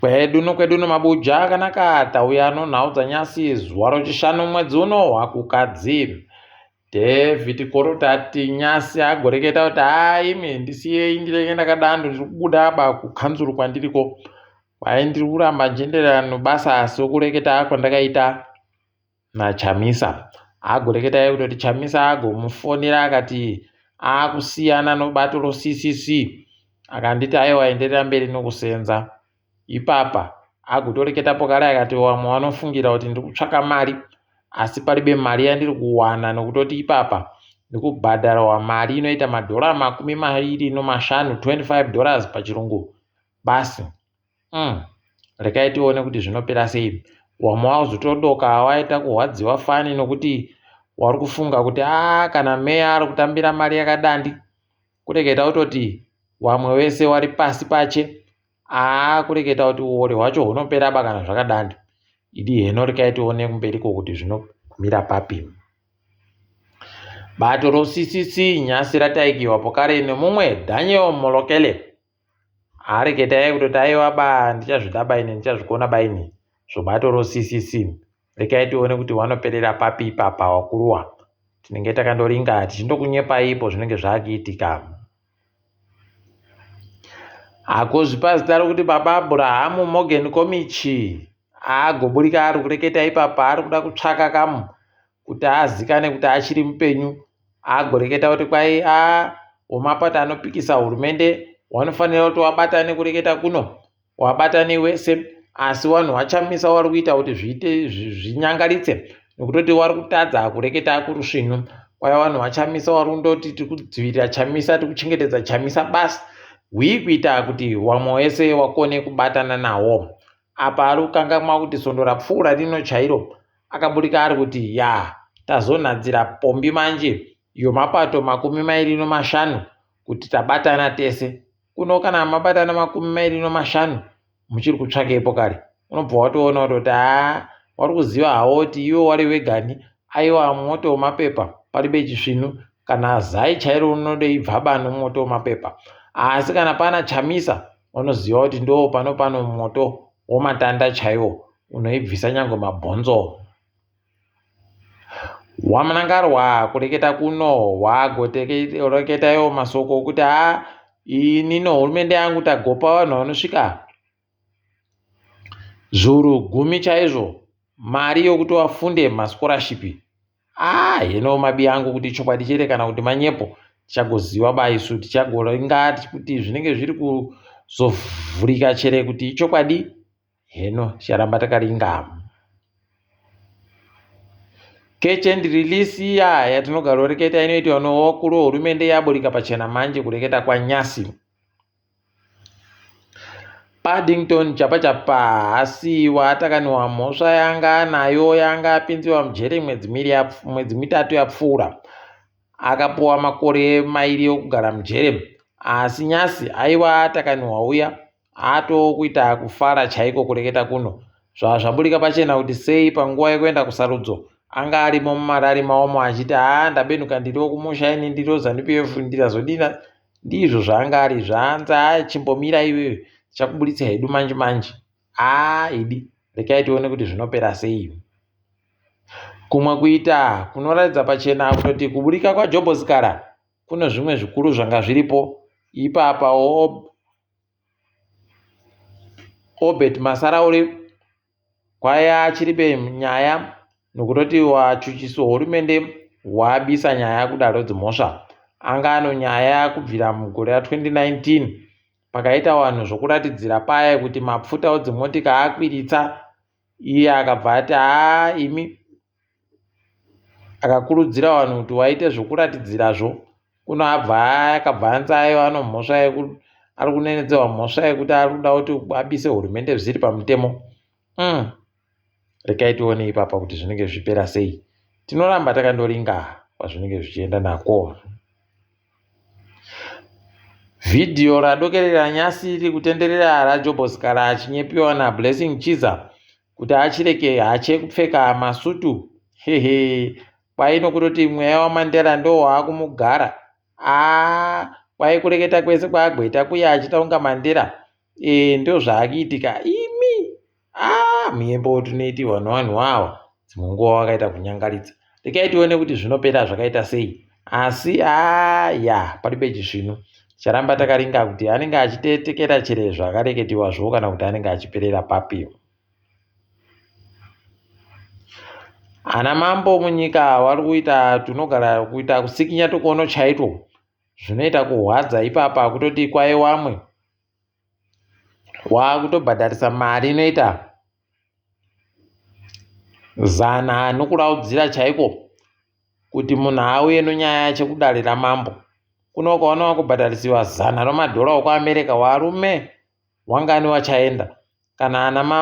Kwedu nokwedu nomabuja akanaka tauya nonhau dzanyasi zuva rochishanu mwedzi uno waKukadzi. David Korotati nyasi agoreketa kuti haa imi ndisiyei ndirege ndakadando ndiri kubuda ba kukanzuru kwandiriko kwai ndiri kuramba ndichienderera nobasa sokureketa kwandakaita naChamisa. Agoreketa iye kutoti Chamisa agomufonera akati akusiyana nobato roCCC akanditi aiwa enderera mberi nokusenza. Ipapa agotoreketa pokare akati vamwe vanofungira kuti ndiri kutsvaka mari asi paribe mari yandiri kuwana nokutoti ipapa ndikubhadharwa mari inoita madhora 25, 25 dollars pachirungu basi. Rekai tione kuti zvinopera sei. Wamwe wazotodoka waita kurwadziwa fani nokuti wari kufunga kuti aa kana meya ari kutambira mari yakadandi kureketa kutoti wamwe wese wari pasi pache aa kureketa kuti uori hwacho hunopera ba kana zvakadandi. Idi heno rekai tione kumberiko kuti zvinomira papi. Bato roCCC nyasi rataikiwa pokare nemumwe Daniel Molokele. Areketa iye kutoti aiwa ba ndichazvida ba ini ndichazvikona ba ini zvobato roCCC. Rekai tione kuti wanoperera papi ipapa wakuruwa. Tinenge takandoringa tichindokunyepai ipo zvinenge zvakuitika. Hakozvipa zita rokuti baba Abrahamu Morgan Komichi agoburika ari kureketa ipapa ari kuda kutsvaka kamu kuti azikane kuti achiri mupenyu agoreketa kuti kwai a wemapato anopikisa hurumende wanofanira kuti wabatane kureketa kuno wabatane wese asi wanhu wachamisa wari kuita kuti zviite zvinyangaritse nokutoti wari kutadza kureketa kurusvinu kwai vanhu vachamisa wari kundoti tiri kudzivirira chamisa tiri kuchengetedza chamisa basi hwii kuita kuti wamwe wese wakone kubatana nawo apa ari kukangamwa kuti svondo rapfuura rino chairo akaburika ari kuti ya tazonhadzira pombi manje yomapato 25 kuti tabatana tese kuno kana mabatana 25 muchiri kutsvakepo kare unobva watoona kutoti haa wari kuziva hawo kuti iwe wari wegani aiwa mwoto wemapepa paribe chisvinu kana zai chairo unodoibva nomwoto wemapepa asi kana pana chamisa unoziva kuti ndo pano pano mwoto womatanda chaiwo unoibvisa nyangwe mabhonzo. Wamunangarwa kureketa kuno wagoreketa iwo masoko okuti haa ini nohurumende yangu tagopa vanhu vanosvika zviuru 10 chaizvo mari yokuti wafunde maskorashipi. Ah, heno mabi angu kuti chokwadi chere kana kuti manyepo tichagoziva ba isu tichagoringa kuti zvinenge zviri kuzovhurika chere kuti ichokwadi heno ticharamba takaringa. Catch and release iya yatinogara kureketa inoitwa nowakuru hurumende yaburika pachena manje kureketa kwanyasi. Paddington Chapachapa asiwa atakaniwa mhosva yanga anayo yanga apinziwa mujere mwedzi 3 yapfuura. Akapuwa makore 2 okugara mujere asi nyasi aiwa atakaniwa uya atokuita kufara chaiko kureketa kuno. Zvaburika pachena kuti sei panguva yekuenda kusarudzo anga arimo mumarari maomo achiti haa ndabenuka ndiriwo kumusha ini ndiriwo ZANU PF ndirazodina ndizvo zvaanga ari zvaanzi haa chimbomira iwewe tichakuburitsa hedu manje manje haa idi rekai tione kuti zvinopera sei. Kumwe kuita kunoratidza pachena kutoti kuburika kwaJobho Sikhala kune zvimwe zvikuru zvanga zviripo ipapa Obert Masaraure kwaiya achiribe nyaya nokutoti wachuchiso hurumende wabisa nyaya kudaro dzimhosva anga ano nyaya kubvira mugore ra2019 pakaita vanhu zvokuratidzira paya kuti mapfuta odzimotika akwiritsa iye akabva ati haa imi akakurudzira vanhu kuti waite zvokuratidzirazvo kuno abva akabva anzi aiwa ano mhosva ari kunenedzerwa mhosva yekuti ari kuda kuti abise hurumende zvisiri pamutemo. Rekai tione ipapa kuti zvinenge zvichipera sei. Tinoramba takandoringa kwazvinenge zvichienda nako. Vhidhiyo radokerera nyasi riri kutenderera raJobho Sikhala achinyepiwa naBlessing Chiza kuti achireke hache kupfeka masutu. Hehe kwai nokutoti mweya waMandela ndo waakumugara. Aa kwai kureketa kwese kwaagweta kuya achiita kunga Mandela. E, ndo zvaakuitika. Imi. Ah, muyembo tunoitirwa nevanhu wawa dzimwe nguva wakaita kunyangaridza. Rekai tione kuti zvinopera zvakaita sei. Asi haa ya paribe chisvinu. Ticharamba takaringa kuti anenge achitetekera chere zvakareketiwazvo kana kuti anenge achiperera papi. Ana mambo munyika vari kuita tunogara kuita kusikinya tukono chaitwo zvinoita kuhwadza ipapa kutoti kwaye wamwe wakutobhadharisa mari inoita zana nokuraudzira chaiko kuti munhu auye nonyaya yache kudare ramambo kuno ukaona wakubhadharisiwa zana romadhora okuamerica warume wangani wachaenda kana ana ma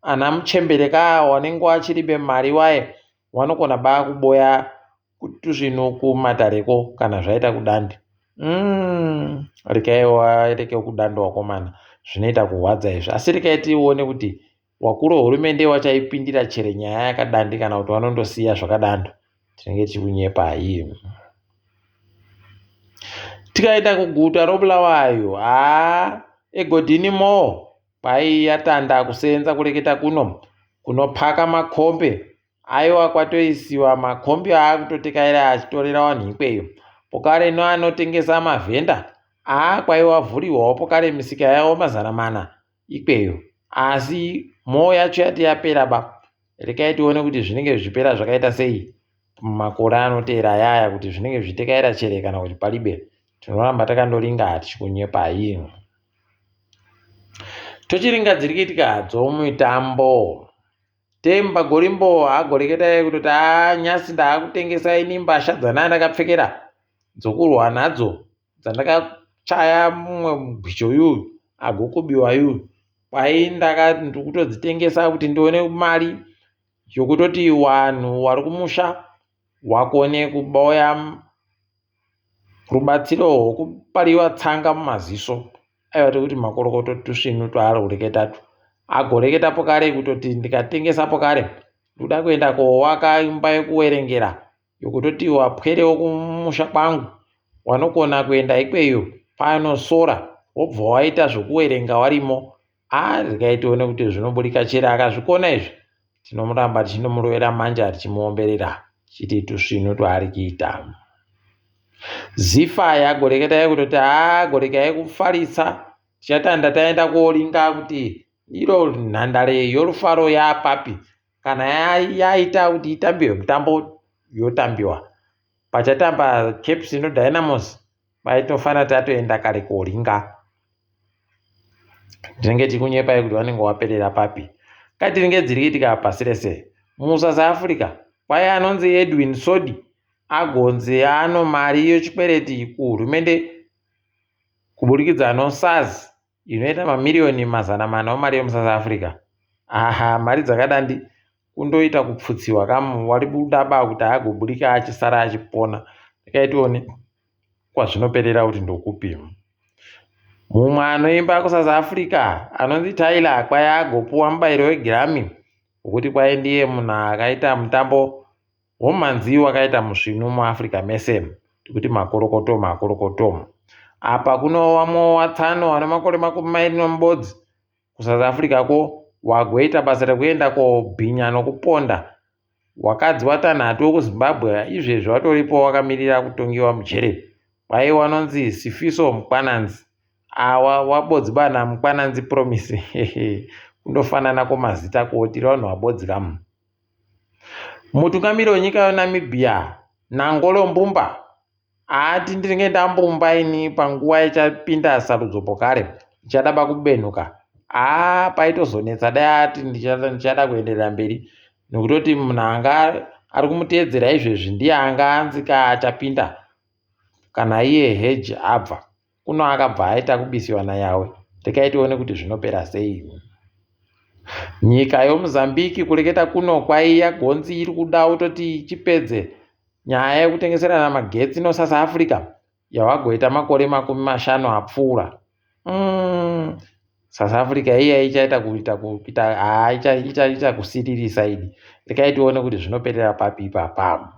ana muchembere ka wanenge wachiribe mari waye wanokona ba kuboya tusvinu kumatareko kana zvaita kudandi mm, rekai wareke kudanda wakomana zvinoita kuhwadza izvi asi rekai tione kuti wakuru wehurumende wachaipindira chere nyaya yakadandi kana kuti vanondosiya zvakadando tinenge tichikunyepa hii tikaenda kuguta robulawayo haa egodhini mo kwaiya kusenza kureketa kuno kunopaka makombe Aiwa kwatoisiwa makombi aakutotekaira achitorera vanhu ikweyo. Pokare neanotengesa mavhenda aa kwaiwa vhuriwawo pokare misika yavo mazana mana ikweyo. Asi moo yacho yati yapera ba. Rekai tione kuti zvinenge zvichipera zvakaita sei mumakore anoteera ayaya kuti zvinenge zvichitekaira chere kana kuti palibe. Tinoramba takandoringa hatichikunyepai. Tochiringa dziri kuitika hadzo mumitambo. Temba Gorimbo agoreketa iye kutoti haa nyasi ndaakutengesa ini mbasha dzanaa ndakapfekera dzokurwa nadzo dzandakachaya mumwe mubhicho yuyu agokubiwa yuyu kwai ndakati ndikutodzitengesa kuti ndione mari yokutoti wanhu wari kumusha wakone kuboya Rubatsiro hwokupariwa tsanga mumaziso aiwa tikuti makorokoto tusvinu twaari kureketa tu agoreketa pokare kutoti ndikatengesa pokare ndoda kuenda kowaka imba yekuwerengera yokutoti wapwere wokumusha kwangu wanokona kuenda ikweyo panosora wobva waita zvokuwerenga warimo aa regai tione kuti zvinoburika chere akazvikona izvi tinomuramba tichinomurovera manja tichimuomberera tichiti tusvinu twaari kuita zifa yagoreketa yekutoti haa gorekai kufarisa tichatanda taenda koringa kuti iro nhandare yorufaro yaapapi kana yaita kuti itambiwe mutambo yotambiwa pachatamba caps nodynamos vaitofanira tatoenda kare koringa tinenge tikunyepai kuti vanenge waperera papi katiringe dziri kuitika pasi rese musouth africa kwai anonzi edwin sodi agonzi ano mari yechikwereti kuhurumende kuburikidza nosars inoita mamiriyoni 400 omari yemusouth africa aha mari dzakadandi kundoita kupfutsiwa kamu waribuda ba kuti agoburika achisara achipona rekaitione kwazvinoperera kuti ndokupi mumwe anoimba kusouth africa anonzi tyler kwai agopuwa mubayiro wegrammy wekuti kwai ndiye munhu akaita mutambo womhanzi wakaita musvinu muafrica mese tikuti makorokoto makorokoto apa kuno vamwe watsano vane makore 21 kusouth africa ko wagoita basa rekuenda kobhinya nokuponda Wakadzi watanhatu wekuZimbabwe izvezvi watoripo wakamirira kutongiwa mujere. Kwai wanonzi Sifiso Mkwananzi. Awa wabodzi bana Mkwananzi Promise. Kundofanana kwemazita ko tiri vanhu vabodzi kamu. Mutungamiri wenyika yeNamibia Nangolo Mbumba Ati ndinenge ndambumba ini panguva ichapinda sarudzo pokare ndichada pakubenhuka haa paitozonetsa dai ati ndichada kuenderera mberi nokutoti munhu anga ari kumuteedzera izvezvi ndiye anga anzi ka achapinda kana iye hedge abva kuno akabva aita kubisiwa nayawe rekai tione kuti zvinopera sei nyika yomuzambiki kureketa kuno kwaiya gonzi iri kuda kutoti ichipedze Nyaya yekutengeserana magetsi noSouth Africa yawagoita makore 50 apfuura. Mm, South Africa iya ichaita kuita kuita haa ichaita kusiririsa idi. Rekai tione kuti zvinoperera papi ipapa.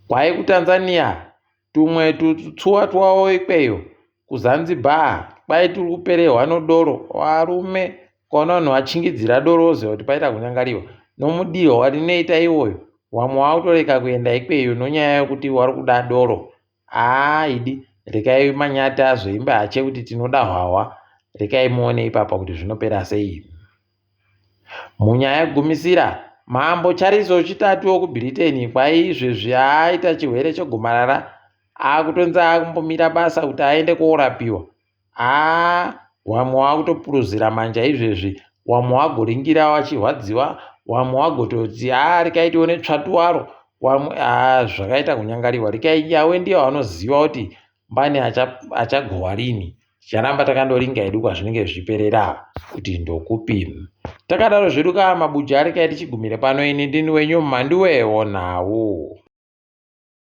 Kwai kuTanzania tumwe tutsuwa twawo ikweyo kuZanzibar. kwai tiri kuperehwa nodoro varume ukaona vanhu vachingidzira doro woziva kuti paita kunyangariwa nomudirwo warinoita iwoyo wamwe wakutoreka kuenda ikweyo nonyaya yokuti wari kuda doro haa idi rekai manyati azoimba hache kuti tinoda hwahwa rekai muone ipapa kuti zvinopera sei Munyaya yekugumisira, Mambo Charles wechitatu wekuBritain kwai izvezvi aita chirwere chegomarara akutonzi akumbomira basa kuti aende korapiwa. Haa wamwe wakutopuruzira manja izvezvi, wamwe wagoringira wachirwadziwa, wamwe wagototi haa rekai tione tsvatu waro, wamwe haa zvakaita kunyangariwa. Rekai Yawe ndiye wanoziva kuti Mbani achagohwa rini ticharamba takandoringa hedu kwazvinenge zvichiperera kuti ndokupi takadaro zvedu kaa mabuja arekai tichigumire pano ini ndini wenyu mhanduwe wonhau.